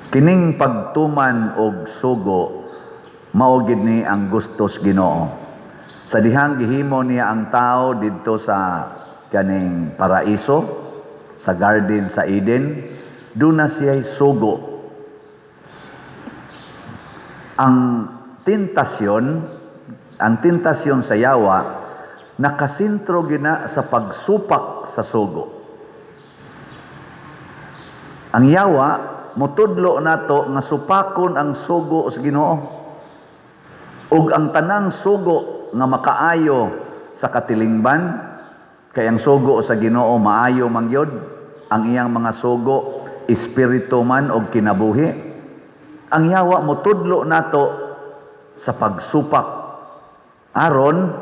Kining pagtuman og sugo, mao gid ni ang gustos Ginoo. Sa dihang gihimo niya ang tao didto sa kaning paraiso, sa garden sa Eden, duna siya'y sugo. Ang tentasyon sa yawa nakasentro gina sa pagsupak sa sugo. Ang yawa motudlo nato nga supakon ang sugo sa Ginoo. Ug ang tanang sugo nga makaayo sa katilingban, kay ang sugo sa Ginoo maayo man gyud, ang iyang mga sugo espiritu man og kinabuhi. Ang yawa motudlo nato sa pagsupak aron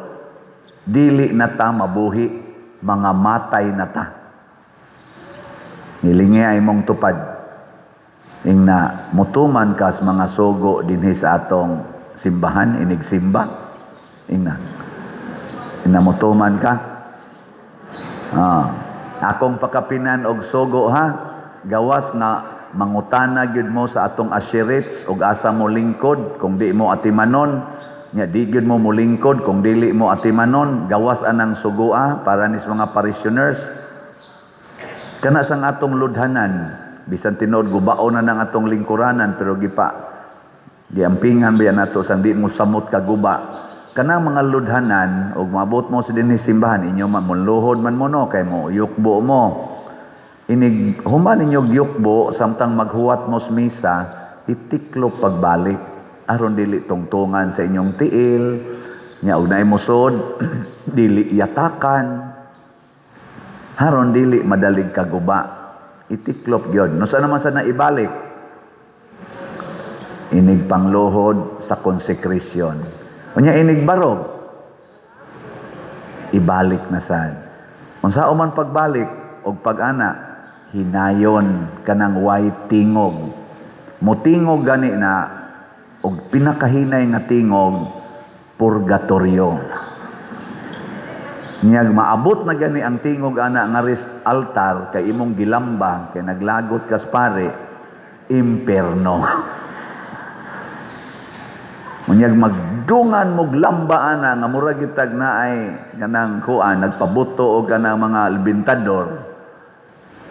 dili na ta mabuhi, mga matay na ta. Hilingi ay mong tupad. Ingna mutuman kas mga sugo dinhi sa atong simbahan, inigsimba. Ingna. Ingna mutuman ka. Akong pakapinan og sugo ha, gawas nga mangutana gyud mo sa atong usherates og asa mo lingkod kung di mo atimanon nya, di gyud mo molingkod kung dili mo atimanon. Gawas anang sugoa para nis mga parishioners kana sang atong ludhanan. Bisan tinuod gubaon na ng atong lingkuranan, pero gipa giampingan ba nato sang di mo samot kaguba kanang mga ludhanan. Og maabot mo sa dinhi simbahan inyo man, munluhod man mo, no, kay mo yukbo mo. Inig human ninyo yukbo, samtang maghuwat mo sa misa, itiklop pagbalik aron dili tungtungan sa inyong tiil nya, og naay musod dili yatakan, aron dili madalig kaguba. Itiklop gyud no. Sa naman sa naibalik inig pangluhod sa consecration, unya inig barog, ibalik na sad. Unsa man pagbalik og pag-ana? Hinayon, kanang way tingog. Mutingog gani na, og pinakahinay nga tingog, purgatorio. Nyag maabot na gani ang tingog ana nga ris altar kay imong gilamba kay naglagot kas pare, imperno. Unyag magdungan mog lamba ana nga murag gitag naay kanang kuan nagpabuto og kanang mga albintador,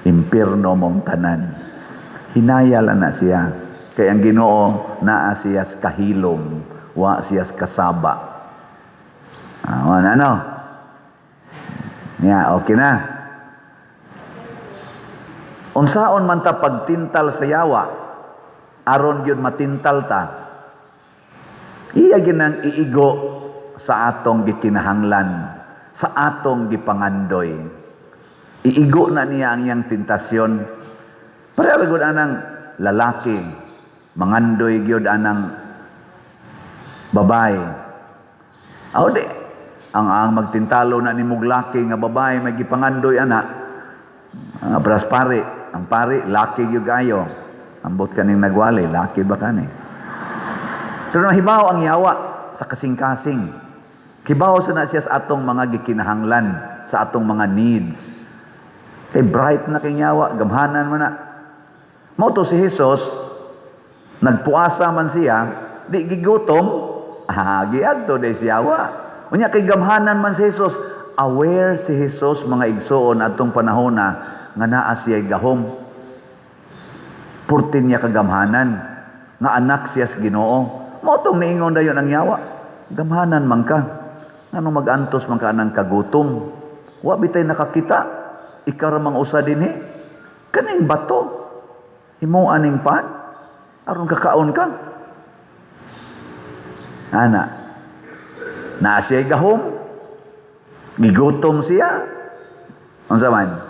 impierno mong tanan. Hinaya lang na siya. Kay ang Ginoo naa siya sa kahilom, wa siya sa kasaba. Ah, ano? Ya, okay na. Unsaon man ta pagtintal sa yawa aron gyud matintal ta? Iya ginang iigo sa atong gikinahanglan, sa atong gipangandoy. Iigo na niya ang iyang tentasyon. Pareho gud anang lalaki, mangandoy gyud anang babae. Aw di, ang magtintalo na ni mong laki nga babae may gipangandoy ana. Pras pare, ang pare laki gyud kayo. Ambot kaning nagwali, laki ba kani? Pero nahibaw ang yawa sa kasing-kasing. Kibaw sa na siya sa atong mga gikinahanglan, sa atong mga needs. Kay bright na kay yawa, gamhanan man na. Mao to si Jesus, nagpuasa man siya, di gigutom, giadto di siya yawa. Unya kay gamhanan man si Jesus, aware si Jesus, mga igsoon, atong panahon na nga naa siya gahom. Purtin niya kagamhanan nga anak siya sa Ginoo. Mao tong niingon dayon ang yawa. "Gamhanan man ka. Ngano magantos man ka anang kagutom? Wa bitay nakakita. Ikaw ra mang usa dinhi. Kaning bato, himo aning pan aron kakaon ka." Ana. Naa siya gahom. Gigutom siya. Unsa man?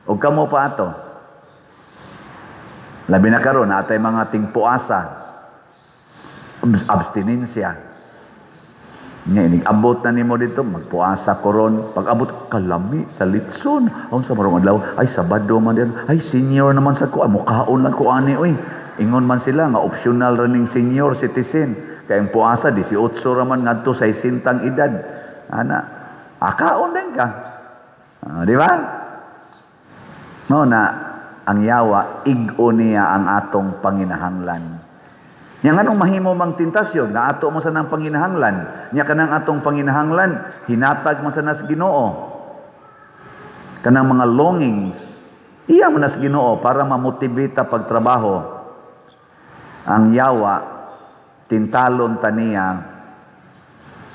Og kamo pa ato. Labi na karon natay mga tingpuasa. Abstinensya. Nya inig abot na nimo dito, magpuasa ko ron. Pag abot, kalami sa litson. Aon sa marong adlaw, ay Sabado man din. Ay senior naman sa ko, ay mukaon lang ko ani oy. Ingon man sila nga optional ra ning senior citizen. Kay ang puasa 18 ra man ngadto sa 60 edad. Ana, akaon din ka. Ah, di ba? No na Ang yawa, ig-o niya ang atong panginahanglan. Nya nganong mahimo mang tentasyon nga ato mo sa nang panginahanglan? Nya kanang atong panginahanglan hinatag man sa nas Ginoo. Kanang mga longings, iya man nas Ginoo para mamotibita pagtrabaho. Ang yawa, tintalon taniya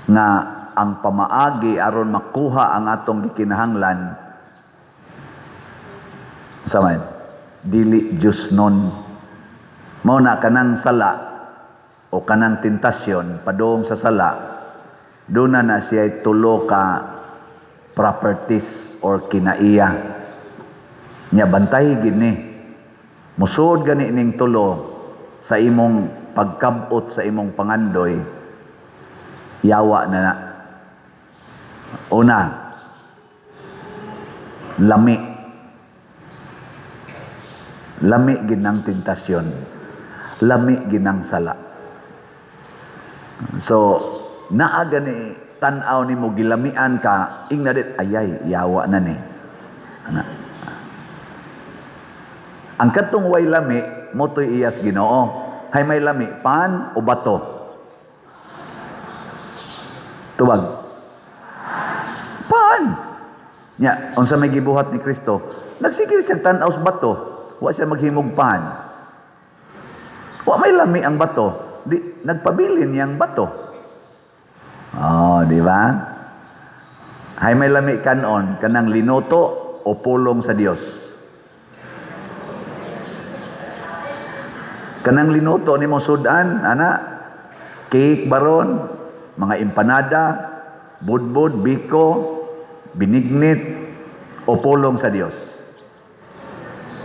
nga ang pamaagi aron makuha ang atong gikinahanglan sa man dili Diyos nun. Mao na kanang sala o kanang tentasyon padung sa sala, duna na siya tulo ka properties or kinaiya. Nya bantay gini. Musuod gani ning tulo sa imong pagkabot sa imong pangandoy, yawa na na. Una, lami. Lami ginang tentasyon. Lami ginang sala. So, naa gani tan-aw nimo gilamian ka, ingna dit, ayay, yawa na ni. Ana. Ang katong way lami, motoy iyas Ginoo. Hay may lami, pan o bato? Tubag. Pan. Nya, unsa may gibuhat ni Kristo? Nagsige siya tan-aw sa bato. Wa siya maghimog pan. Wa may lami ang bato. Di, nagpabilin niyang bato. Oh, di ba? Hay may lami kanon, kanang linuto o pulong sa Dios. Kanang linuto nimo sudan, ana, cake baron, mga empanada, budbud, biko, binignit, o pulong sa Dios.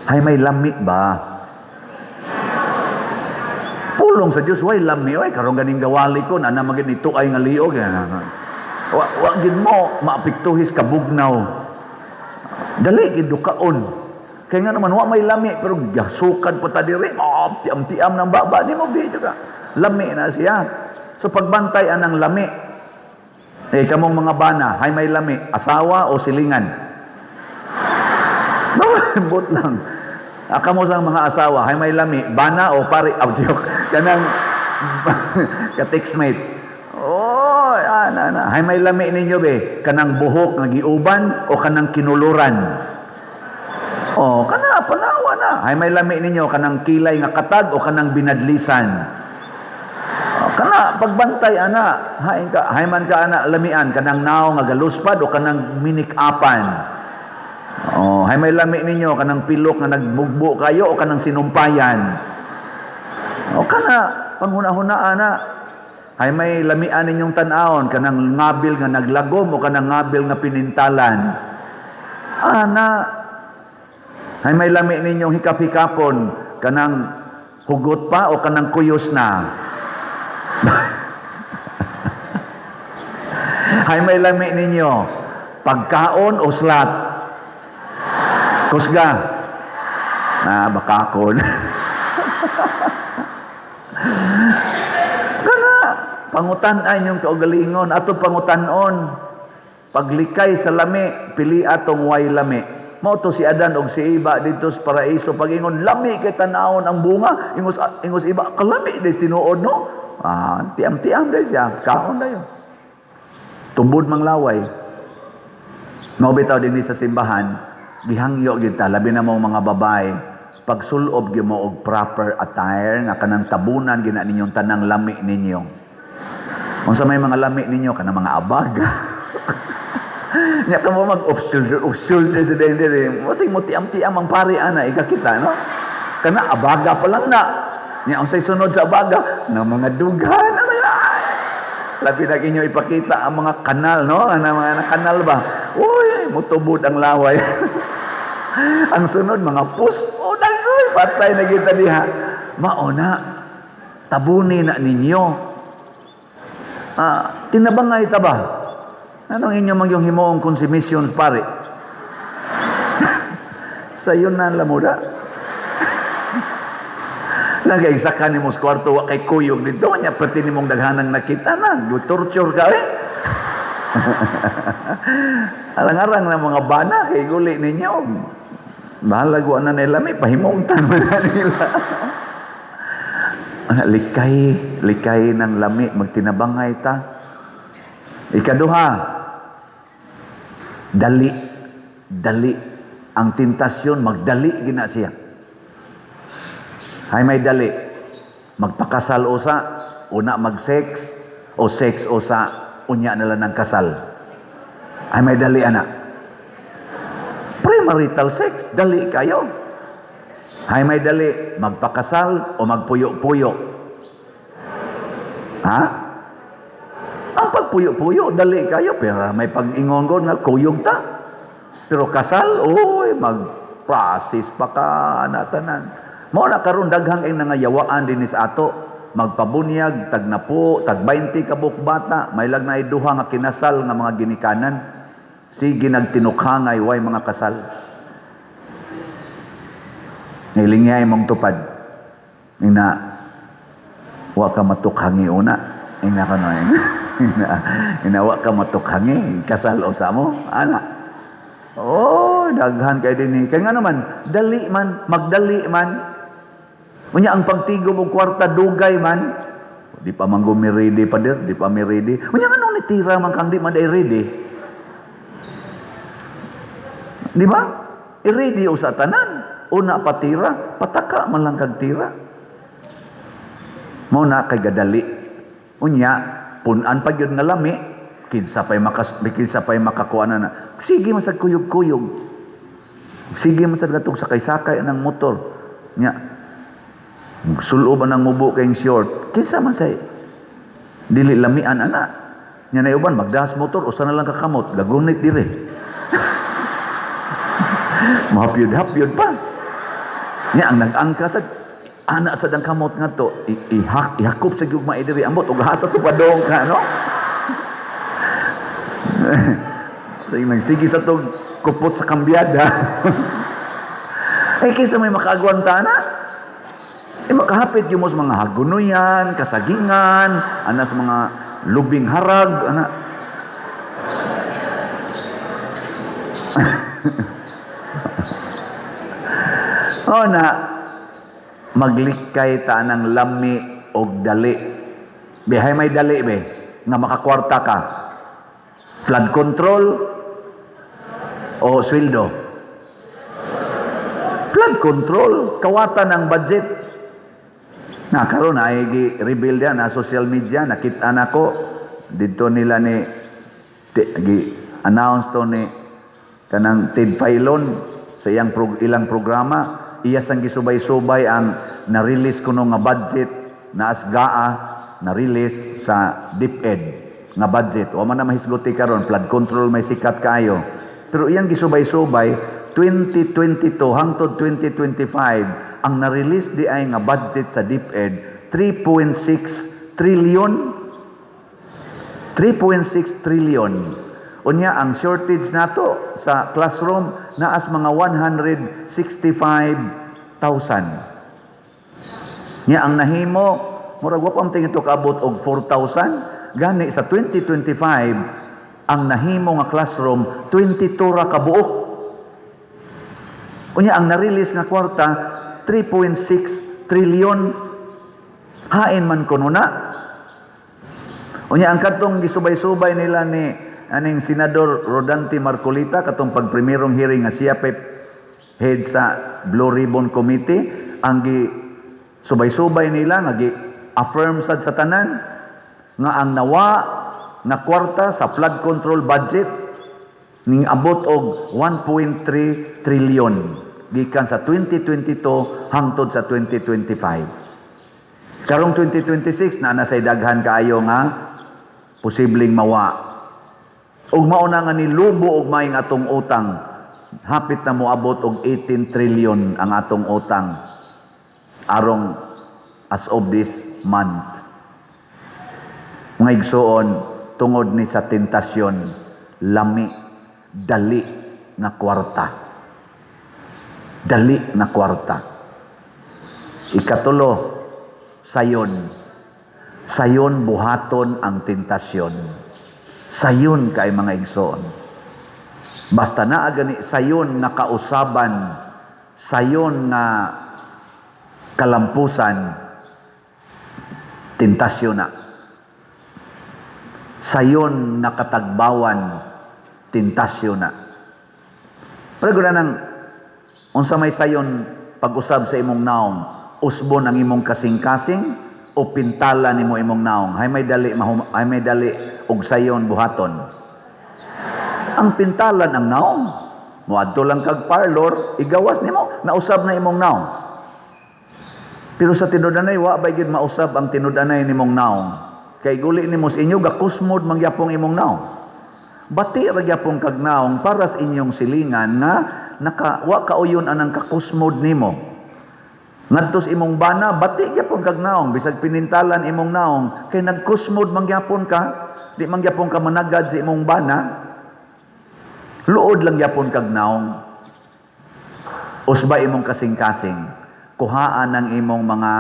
Hay may lami ba? Pulong sa Dios, way lami, oy, karon ganing gawali ko, ana magid nito ay nga liog. Wa, wa gid mo maapektuhis kabugnaw. Dali gid dukaon. Kaya nga naman wa may lami pero gasukad pa ta diri. Oh, tiam-tiam ng baba nimo video ka. Lami na siya. So pagbantay anang lami. Eh kamong mga bana, hay may lami, asawa o silingan? Bot lang. Kamo sa mga asawa, hay may lami, bana o pare, oh, joke. Kanang ka-textmate. Oh, ana na. Hay may lami ninyo be, kanang buhok nga giuban o kanang kinuluran? Oh, kana panawa na. Hay may lami ninyo kanang kilay nga katag o kanang binadlisan? Oh, kana pagbantay ana, hain ka, hay man ka ana lamian kanang naong nga galuspad o kanang minikapan? Oh, hay may lami ninyo kanang pilok nga nagmugbo kayo o kanang sinumpayan? O kana panghuna-huna ana. Hay may lamian ninyong tan-awon kanang ngabil nga naglagom o kanang ngabil nga pinintalan? Ana. Hay may lami ninyong hikap-hikapon kanang hugot pa o kanang kuyos na? Hay may lami ninyo pagkaon o slat? Kusga. Na bakakon. Kana pangutan-an yung kaugalingon ato pangutan-on. Paglikay sa lami, pili atong way lami. Mao to si Adan og si Eva didto sa paraiso pag-ingon lami kay tan-awon ang bunga, ingos ingos iba kalami di tinuod no. Ah, tiam-tiam day siya, kaon dayon. Tubod mang laway. Mao bitaw dinhi sa simbahan, gihangyo gyud ta labi na mong mga babae, pagsulob gyud mo og proper attire nga kanang tabunan gina ninyong tanang lami ninyo. Unsa may mga lami ninyo kanang mga abag. Nya ka mo mag off shoulder, off shoulder sa dahil diri. Masig mo tiam-tiam ang pari ana ikakita no. Kana abaga pa lang na. Nya unsay sunod sa abaga na mga dughan ano ya. Labi na inyo ipakita ang mga kanal no, ana mga kanal ba. Uy, mutubod ang laway. Ang sunod mga pus, oh, dagoy, patay na kita diha. Mao na, tabuni na ninyo. Ah, tinabangay ta ba? Anong inyo mang yung himuong konsumisyon pare? Sayon na lamuda. Nagaigsa ni mo sa kwarto, wa kay kuyog dito, nya perti nimong daghanang nakita na, torture ka eh. Arang-arang na mga bana kay guli ninyo. Bahalag wa na nila, may pahimungtan man na nila. Ana, likay, likay ng lami, magtinabangay ta. Ikaduha, dali, dali. Ang tentasyon, magdali gina siya. Hay may dali, magpakasal usa, una mag-sex, o sex usa, unya nila ng kasal. Ay may dali, ana. Premarital sex, dali kayo. Hay may dali, magpakasal o magpuyo-puyo. Ha? Ang pagpuyo-puyo, dali kayo, pero may pag-ingon nga kuyog ta. Pero kasal, oy, mag-process pa ka, ana tanan. Mao na karon daghang ing nangayawaan dinhi sa ato, magpabunyag tag napo, tag 20 ka buok bata, may lag na duha nga kinasal nga mga ginikanan. Sige nagtinukhangay way mga kasal. Nilingay mong tupad. Ina wa ka matukhangi una. Ina ka no. Ina wa ka matukhangi kasal usa mo ana. Oh, daghan kay dinhi. Kay nga naman, dali man, magdali man. Unya ang pagtigom og kwarta dugay man. Di pa man gumi ready pa dir, di pa mi ready. Unya nganong nitira man kang di man day ready? Di ba? I-ready sa tanan. Una patira, pataka man lang kag tira. Mao na kay gadali. Unya, punan pa gyud nga lami, kinsa pay makakuha na na. Sige man sad kuyog-kuyog. Sige man sad katong sakay-sakay ng motor. Nya, sulo ba nang mubo kayong short? Kinsa man say dili lamian ana. Nya na uban magdas motor usa na lang kakamot, gagunit dire. Mahapyod-hapyod pa. Nya ang nag-angka sa ana sa dang kamot nga to, ihakop sa gugma diri ambot ug hata to padong ka no. Sige nagsige sa tog kupot sa kambyada. Ay kaysa may makaagwanta na. Eh makahapit yung mo sa mga hagunoyan, kasagingan, ana sa mga lubing harag, ana. O na, maglikay ta ng lami og dali. Bihay may dali be, nga makakwarta ka. Flood control o sweldo? Flood control, kawatan ang budget. Na karon ay gi-reveal yan na social media, nakita nako didto nila ni gi-announce to ni kanang Ted Failon sa iyang ilang programa, iya sang gisubay-subay ang na-release kuno nga budget na asgaa na-release sa DepEd nga budget. Wa man na mahisguti karon, flood control may sikat kaayo. Pero iyang gisubay-subay 2022 hangtod 2025 ang na-release di ay nga budget sa DepEd 3.6 trillion. 3.6 trillion. Unya ang shortage nato sa classroom naas mga 165,000. Nya ang nahimo murag wa pa man tingin to kaabot og 4,000. Gani sa 2025 ang nahimo nga classroom 22 ra ka buok. Unya ang na-release nga kwarta 3.6 trillion. Hain man kuno na. Unya ang kadtong gisubay-subay nila ni aning Senador Rodante Marcolita katong pagprimerong hearing nga siya pay head sa Blue Ribbon Committee, ang gi subay-subay nila nga gi affirm sad sa tanan nga ang nawa nga kwarta sa flood control budget ning abot og 1.3 trillion gikan sa 2022 hangtod sa 2025. Karong 2026 naa na say daghan kaayo nga posibleng mawa. Ug mao na nga nilubo og maayong atong utang, hapit na moabot og 18 trillion ang atong utang arong as of this month. Mga igsuon, tungod ni sa tentasyon, lami, dali nga kwarta. Dali nga kwarta. Ikatulo, sayon. Sayon buhaton ang tentasyon. Sayon kay mga igsoon. Basta naa gani sayon nga kausaban Sayon nga kalampusan, tentasyon na. Sayon nga katagbawan, tentasyon na. Pero guna nang unsa may sayon pag-usab sa imong naong, usbon ang imong kasing-kasing o pintala nimo imong naong? Hay may dali og sayon buhaton. Ang pintalan ang naong. Moadto lang kag parlor, igawas nimo, nausab na imong naong. Pero sa tinud-anay, wa ba gyud mausab ang tinud-anay nimong naong? Kay guli nimo sa inyo, gakusmod mangyapong imong naong. Bati ra gyapon kag naong para sa inyong silingan nga naka wa kauyon anang kakusmod nimo. Ngadto sa imong bana, bati gyapon kag naong bisag pinintalan imong naong kay nagkusmod mangyapon ka, di mangyapon ka managad sa imong bana. Luod lang gyapon kag naong. Usba imong kasing-kasing, kuhaan ang imong mga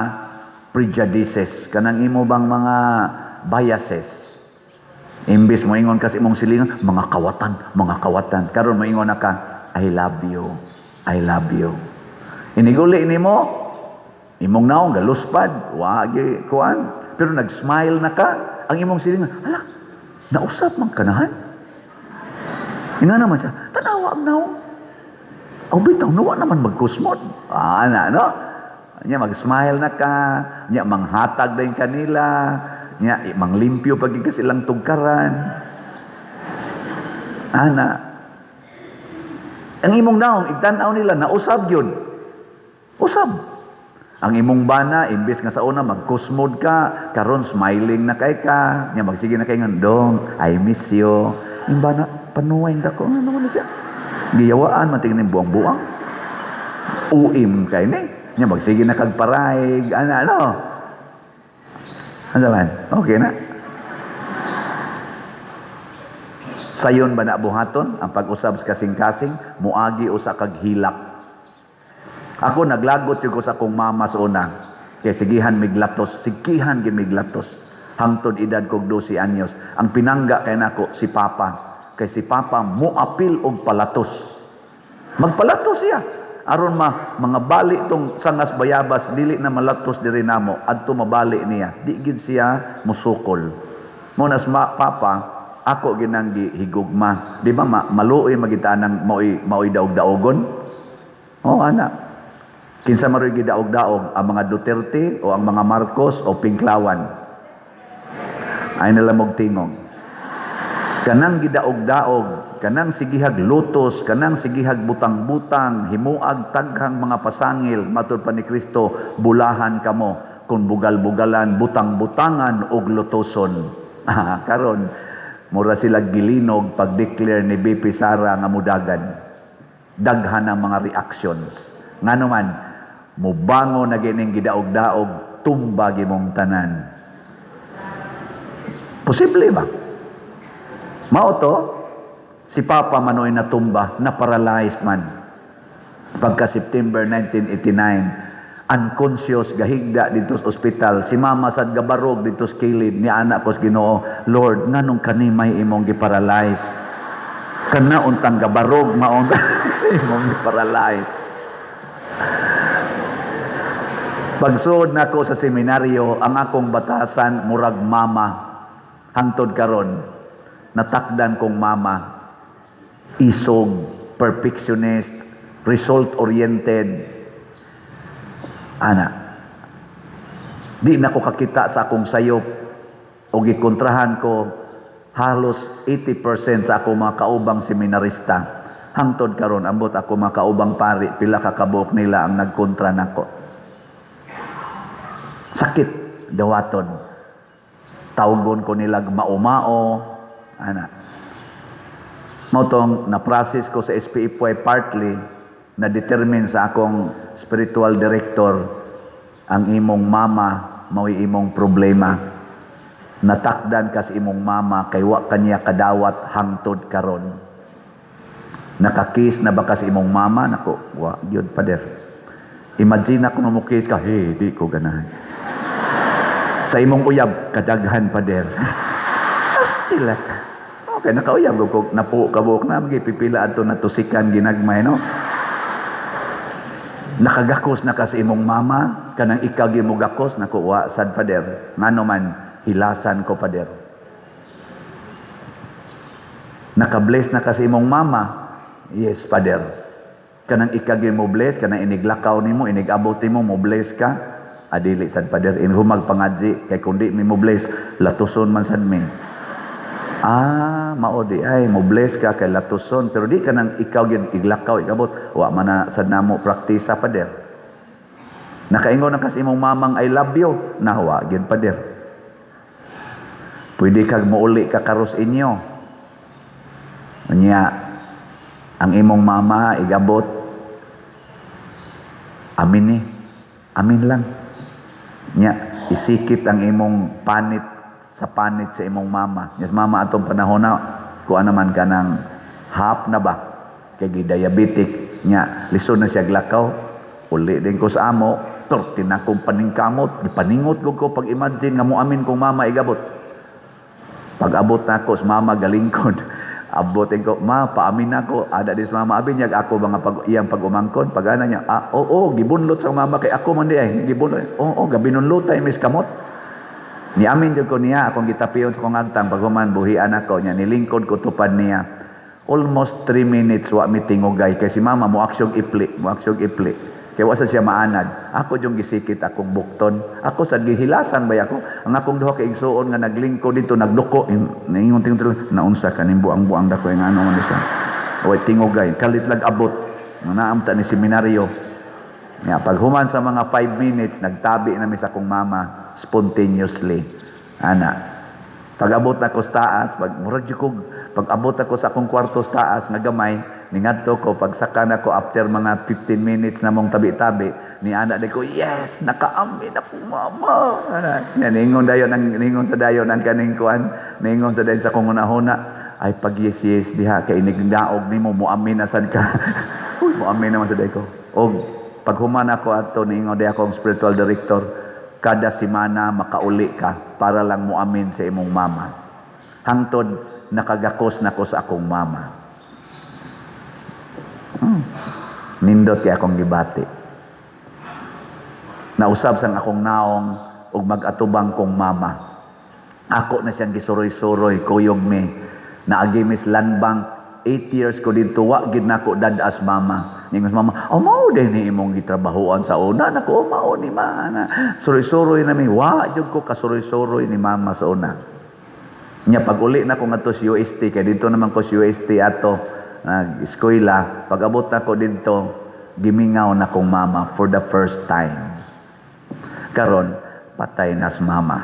prejudices, kanang imo bang mga biases. Imbis mo ingon ka sa imong silingan, "Mga kawatan, mga kawatan." Karon mo ingon na ka, "I love you, I love you." Iniguli nimo, imong naong galuspad, wa gyud kuan, pero nag-smile na ka, ang imong silingan, "Hala, nausap man kanahan." Nga naman siya, tanawa ang naong. Aw bitaw, nawa naman magkusmod. Ah, ana, no? Nya mag-smile na ka, nya manghatag din kanila, nya manglimpyo pag ka silang tugkaran. Ana. Ang imong naong, igtan-aw nila, nausab yun. Usab. Ang imong bana, imbes nga sa una magkusmod ka, karon smiling na kay ka, nya magsige na kay nga, "Dong, I miss you." Yung bana, panuway ko, ano naman na siya? Giyawaan, man tingin buang-buang. Uim kay ni. Nya magsige na kag paraig, ana ano. Ano man? Okay na. Sayon ba na buhaton ang pag-usab sa kasing-kasing, muagi usa kag hilak. Ako naglagot jud ko sa akong mama sa una. Kay sigihan miglatos, sigihan gyud miglatos. Hangtod edad kog 12 anyos. Ang pinangga kay nako si Papa. Kay si Papa moapil og palatos. Magpalatos siya. Aron ma mga bali tong sangas bayabas dili na malatos diri namo adto mabali niya. Di gid siya musukol. Mo nas ma, Papa ako ginang gihigugma. Di ba maluoy magita nang maoy maoy daog-daogon? Oh, ana. Kinsa maroy gidaog-daog, ang mga Duterte o ang mga Marcos o Pinklawan? Ay nila mog tingog. Kanang gidaog-daog, kanang sigihag lutos, kanang sigihag butang-butang, himuag taghang mga pasangil, matud pa ni Kristo, bulahan kamo kung bugal-bugalan, butang-butangan og lutoson. Karon mura sila gilinog pag-declare ni BP Sara nga mudagan. Daghan ang mga reactions. Ngano man, mubango na gining gidaog-daog, tumba gimong tanan. Posible ba? Mao to, si Papa manoy natumba, na paralyzed man. Pagka September 1989, unconscious, gahigda dito sa ospital. Si Mama sad gabarog dito sa kilid ni anak ko sa Ginoo, "Lord, nganong kanimay imong giparalyze? Kana untang gabarog maong imong giparalyze." Pagsuod nako sa seminaryo, ang akong batasan murag mama hangtod karon. Natakdan kong mama, isog, perfectionist, result-oriented. Ana, di na ko kakita sa akong sayop o gikontrahan ko halos 80% sa akong mga kaubang seminarista. Hangtod karon, ambot ako mga kaubang pari, pila ka kabuok nila ang nagkontra nako. Sakit dawaton. Tawgon ko nila maumao, ana. Mao tong na-process ko sa SPFY partly na determine sa akong spiritual director, ang imong mama mao'y imong problema. Natakdan ka sa imong mama kay wa kaniya kadawat hangtod karon. Nakakiss na ba ka sa imong mama? Nako, wa gyud, pader. Imagine ako na mo kiss ka, "Hey, di ko ganahan." Sa imong uyab, kadaghan, pader. Astila. Okay, nakauyab ko napo kabuok na magipipila adto natusikan ginagmay, no. Nakagakos na ka sa imong mama, kanang ikaw gimugakos, naku, wa sad, Father. Ngano man, hilasan ko, Father. Nakabless na ka sa imong mama? Yes, Father. Kanang ikaw mo bless, kanang iniglakaw nimo, inigabot nimo, mo bless ka? Adili sad, Father. Inhumag pangadji, kay kundi mi mo bless, latuson man sad mi. Ah, mao di ay mo bless ka kay latuson, pero di ka nang ikaw gyud iglakaw, igabot, wa man na sad namo praktisa, Father. Nakaingon na ka sa imong mamang "I love you"? Nawa gyud, Father. Pwede kag muuli ka karos inyo. Unya, ang imong mama igabot, amin ni, amin lang. Nya, isikit ang imong panit sa panit sa imong mama. Yes, mama atong panahon na, kuha naman ka ng half na ba? Kay gi-diabetic. Nya, lisod na siya glakaw. Uli din ko sa amo, torti na akong paningkamot. Gipaningot ko ko pag imagine nga mo amin kong mama igabot. Pag abot na ako sa mama galingkod. Abot ko, "Ma, paamin ako." Ada dis mama, abi niya ako mga pag iyang pag-umangkon. Pag ana niya, "Ah, oo," gibunlot sa mama kay ako man di ay gibunlot. Oo, gabinunlotay mis kamot. Niamin jud ko niya, akong gitapion sa kong agtang. Paghuman, buhian ako niya, nilingkod ko tupad niya. Almost 3 minutes wa mi tingugay kay si mama mo aksyog ipli, mo aksyog ipli. Kay wa sa siya maanad. Ako yung gisikit akong bukton. Ako sa gihilasan ba ako? Ang akong duha ka igsuon nga naglingkod dito nagduko, ningon tingog, "Naunsa kaning buang-buang dako nga ano man siya?" Way tingugay, kalit lag abot. Naamta ni seminaryo. Ya, pag human sa mga 5 minutes, nagtabi na mi sa akong mama spontaneously. Ana. Pag abot ako sa taas, pag murag jud ko, pag abot ako sa akong kwarto sa taas nga gamay, ningadto ko, pagsaka nako after mga 15 minutes na mong tabi-tabi, ni ana di ko, "Yes, nakaamin ako, mama." Ana, yan, ningon dayon ang ningon sa dayon ang kaning kuan, ningon sa dayon sa akong hunahuna, "Ay pag yes yes diha kay inigdaog nimo moamin na sad ka." Uy, moamin naman sa day ko. Og pag human ako ato, niingon di akong spiritual director, "Kada semana makauli ka para lang moamin sa imong mama." Hangtod nakagakos na ko sa akong mama. Nindot kay akong gibati. Nausab sang akong naong ug mag-atubang kong mama. Ako na siyang gisuroy-suroy, kuyog mi. Naagi mis Land Bank, 8 years ko dito, wa gid nako dad-as mama. Ningon mama, "Oh, mao din ni imong gitrabahoan sa una." Nako, "Oh, mao ni ma." Suroy-suroy na mi, wa jud ko kasuroy-suroy ni mama sa una. Nya pag uli na ko ngadto sa UST, kay dito naman ko sa UST ato nag eskwela, pag abot na ko dito, gimingaw na kong mama for the first time. Karon patay na si mama.